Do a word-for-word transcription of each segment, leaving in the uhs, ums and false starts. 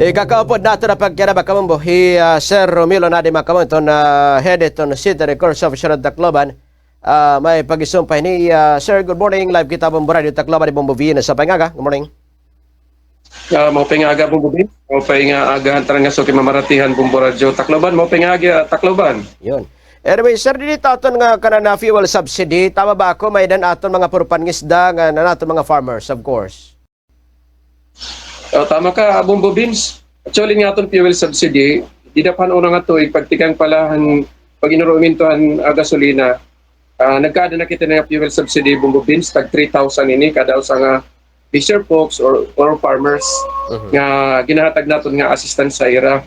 Ikakaupod naton an pagkiana, mga kabombo, hi, ah, Sir Romilo Nadi, mga kabombo, iton, ah, head iton City Recursion Officer han Tacloban. Ah, may pag-isumpay ini, ah, sir, good morning. Live kita, Bombo Radio Tacloban, ni Bombo Vina sa pangaga. Good morning. Ah, maupay nga aga, Bombo Vin. Maupay nga aga han tanan nga suki mamaratihang Bombo Radio Tacloban. Maupay nga aga, Tacloban. Yun. Anyway, sir, didi ha aton nga kanan nga fuel subsidy, tama ba ako, may-ada an aton mga purpangisda nga, nga aton mga farmers, of course. Oh, tama ka, Bombo Vince. Actually, nga aton fuel subsidy, dida pa han una nga tuig, pagtikang pa la han pag-inuruminto han, ah, gasolina, ah, nagkaada na kita nga fuel subsidy, Bombo Vince, tag three thousand ini kada usa nga fisher folks or, or farmers nga ginahatag naton nga assistance sa ira.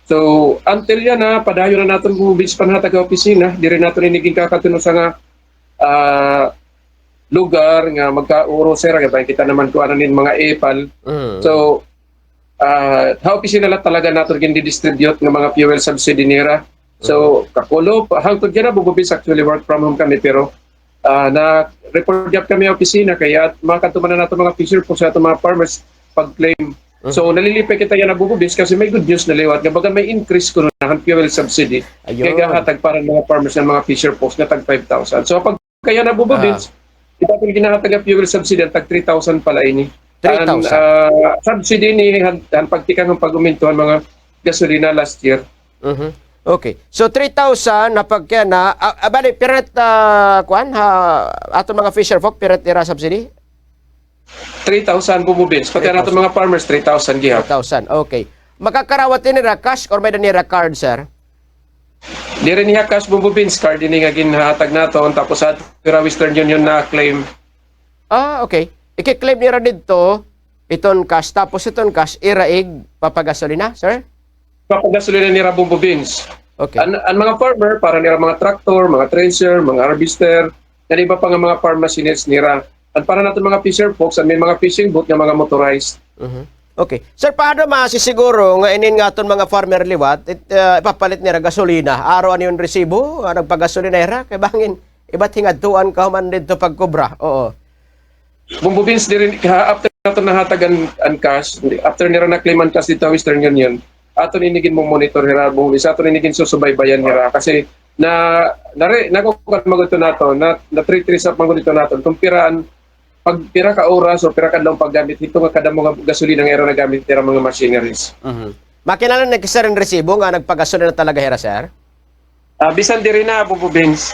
So, until yana, padayon na naton, Bombo Vince, panhatag ha opisina. Diri naton ini ginkakadto han usa nga, ah, lugar nga magkauro sira, kay bangin kita naman kuanan hin mga epal. So, ah, ha opisina la talaga naton gindidistribute nga mga fuel subsidy nira. So, kakulop, hangtod yana, Bombo Vince, actually work from home kami, pero, ah, na-report gihap kami ha opisina, kay makadto man an aton mga fisher folks, aton mga farmers, pag-claim. So, nalilipay kita yana, Bombo Vince, kasi may good news na liwat, nga baga may increase kuno na han fuel subsidy. Ayun. Kay gahatag para han mga farmers, han mga fisher folks, nga tag five thousand. So, pag Kay yana, Bombo Vince, kita pong ginahatag nga fuel subsidy, an tag three thousand pa la ini. Three thousand. An, ah, subsidy ini han, han pagtikang han pag-uminto han mga gasolina last year. Okay. So, three thousand na pagkiana, ah, ah, bali, pira it, ah, kuan, ha, aton mga fisher folk, pira it ira subsidy? Three thousand, Bombo Vince. Pati an aton mga farmers, three thousand gihap. Three thousand, okay. Makakarawat ini hira cash or may-ada hira card, sir? Diri niya cash, Bombo Vince, card ini nga ginhatag naton, tapos ha ira Western Union na claim. Ah, okay. Iki-claim nira didto, iton cash, tapos iton cash, ira igpapagasolina, sir? Papagasolina nira, Bombo Vince. Okay. An, an mga farmer, para nira mga tractor, mga trencher, mga harvester, ngan iba pa nga mga farm machineries nira. An para naton mga fisher folks, an may mga fishing boat nga mga motorized. Okay. Sir, paano masisiguro nga inin nga aton mga farmer liwat, it, ah, ipapalit nira gasolina? Aro an iyo resibo, ah, nagpagasolina hira? Kay bangin, ibat hingadtuan ka human didto pagkobra. Oo. Bombo Vince, diri, ha, after naton nahatag an, an cash, after nira na-claim an cash didto ha Western Union, aton ini ginmo-monitor hira, Bombo Vince, aton ini ginsusubaybayan hira. Kasi na, nare-, nakukuan man gud ito naton, na, na-trace up man gud ito naton kung pira an pag pira ka oras o pira ka adlaw an paggamit hito nga kadamo nga gasolina nga ira nagamit hira mga machineries. Makinahanglan na, sir, an resibo nga nagpagasolina talaga hira, sir? Ah, bisan diri na, Bombo Vince.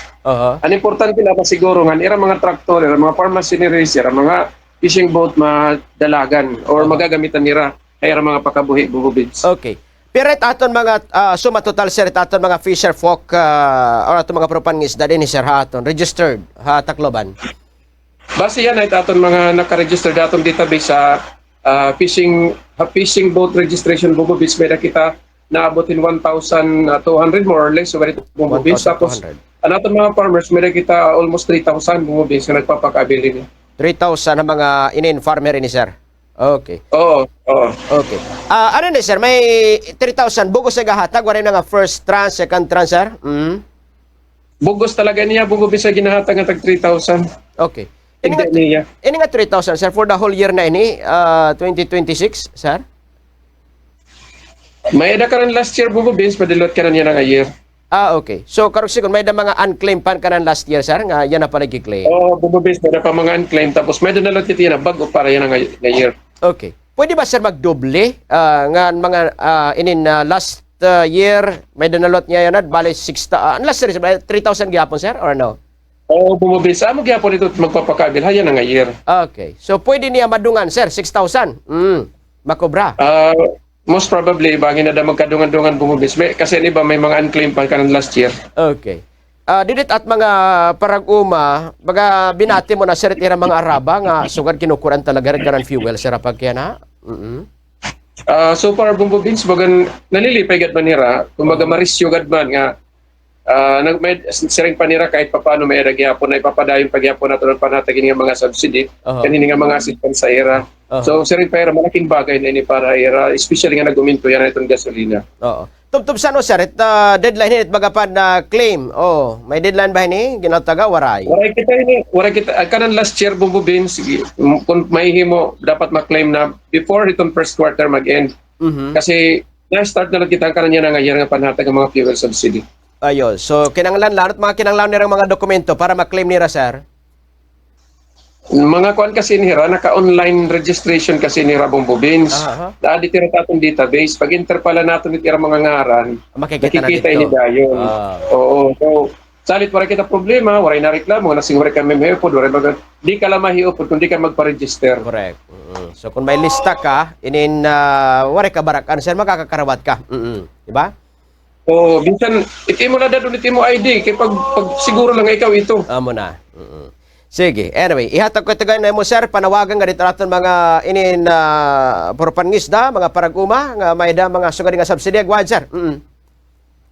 An importante la ba siguro nga ira mga traktor, ira mga farm machineries, ira mga fishing boat madalagan or magagamitan nira ha ira mga pakabuhi, Bombo Vince. Okay. Pira it aton mga, ah, suma total, sir, it aton mga fisher folk, ah, or aton mga purpangisda dinhi, sir, ha aton registered ha Tacloban? Base yana it aton mga naka-register ha aton database sa, ah, fishing, ha fishing boat registration, Bombo Vince, may-ada kita naabot hin one thousand two hundred, more or less, so ganito, Bombo Vince. Tapos, an aton mga farmers, may-ada kita almost three thousand, Bombo Vince, nga nagpapaka-avail ini. Three thousand ha mga inin farmer ini, sir? Okay. Oo, oo. Okay. Ah, ano ni, sir? May three thousand, bug-os nga gahatag, waray na nga first tranche, second tranche, sir? Bug-os talaga niya, Bombo Vince, ginahatag nga tag three thousand. Okay. Ini nga, ini nga three thousand, sir, for the whole year na ini, ah, twenty twenty-six, sir? May-ada kanan last year, Bombo Vince, padulot kanan yana nga year. Ah, okay. So, karuyag siring, may-ada mga unclaimed pa kanan last year, sir, nga yana pa nagki-claim? Oo, Bombo Vince, may-ada pa mga unclaimed. Tapos may-ada na la kita yana, bag-o para yana nga, nga year. Okay. Pwede ba, sir, magdoble, ah, nga mga, ah, inin, ah, last, ah, year, may-ada na la niya yana, bale, six ta-, ah, last year, three thousand gihapon, sir, or no? Oo, Bombo Vince. Amo gihapon ito magpapaka-avail ha yana nga year. Okay. So, pwede niya madungan, sir, six thousand? Mm. Makobra? Ah, most probably, bangin ada magkadungan-dungan, Bombo Vince. May, kasi an iba, may mga unclaimed pa kanan last year. Okay. Ah, didi ha aton mga parag-uma, baga binati mo na, sir, it ira mga araba nga sugad kinukuan talaga hira kanan fuel, sir, ha pagkiana? Mm-mm. Ah, so far, Bombo Vince, bagan nalilipay gad man hira. Kumbaga, marisyo gad man nga, ah, nag-, may, siring pa nira kahit papaano may-ada gihapon, naipapadayon pa gihapon naton an panhatag hini nga mga subsidy, kanan hini nga mga assistance sa ira. So, siring pa ira, malaking bagay na ini para ira, especially nga nag-uminto yana iton gasolina. Oo. Tubtob san-o, sir, it, ah, deadline hini, it baga pa nga claim? Oh, may deadline ba hini? Ginataga, waray. Waray kita hini, waray kita, ah, kanan last year, Bombo Vince, sige, kun mahihimo, dapat ma-claim na before iton first quarter mag-end. Mhm. Kasi na-start na la kita han karaniyan nga year nga panhatag han mga fuel subsidy. Ayun. So, kinahanglan la, ano it mga kinahanglan nira nga mga dokumento para ma-claim nira, sir? Mga kuan kasi nira, naka-online registration kasi nira, Bombo Beans. Aha. Naa dida hira ha aton database. Pag-enter pa la naton it ira mga ngaran, makikita na didto. Makikita ini dayon. Ah. Oo. So, salit waray kita problema, waray nareklamo, nasiring waray ka mahiupod, waray baga, di ka la mahiupod kon di ka magpa-register. Correct. Mm. So, kon may lista ka, inin, ah, waray ka barak-an, sir, makakakarawat ka. Mm. Di ba? Oo, bisan, it imo la dadon it imo I D, kay pag, pagsiguro la nga ikaw ito. Amo na. Mm. Sige, anyway, ihatag ko ito gani ha imo, sir, panawagan nga didto ha aton mga inin, ah, puro pangisda, mga parag-uma, nga may-ada mga sugad nga subsidy, go ahead, sir. Mm.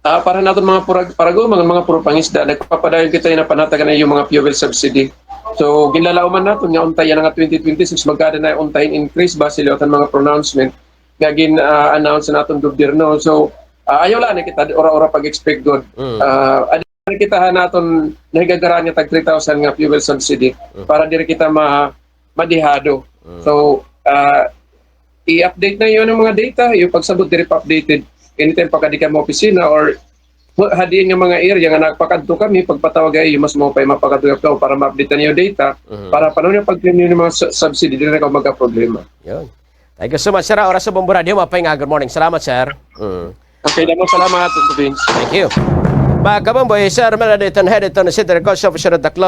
Ah, para naton mga purag-, parag-uma, mga puro pangisda, nagpapadayon kita nga panhatagan an iyo mga fuel subsidy. So, ginlalauman naton nga unta yana nga twenty twenty-six, magkaada na unta hin increase base liwat han mga pronouncement nga gin, ah, announce han aton gobyerno. So, ah, ayaw la anay kita ura-ura pag-expect gud. Mm. Ah, adi kita han aton nahigagaraan nga tag three thousand nga fuel subsidy, mm, para diri kita ma-, madihado. Mm. So, ah, i-update na iyo mga data, iyo pagsabot diri pa updated. Anytime pagkadi ka mga opisina or ha diin nga mga area nga nagpakadto kami, pagpatawag ha iyo, mas maupay mapakadto ka para ma-update an iyo data, mhm, para panahon nga pag-claim niyo hin mga su-, subsidy, diri na ka magkaproblema. Yun. Thank you so much, sir. Oras sa Bombo Radio, maupay nga good morning. Salamat, sir. Mm. Okay, damo salamat, Bombo Beans. Thank you. Mga kabombo, Sir Mel Aditon, head ito ng City Recourse Officer of the Club.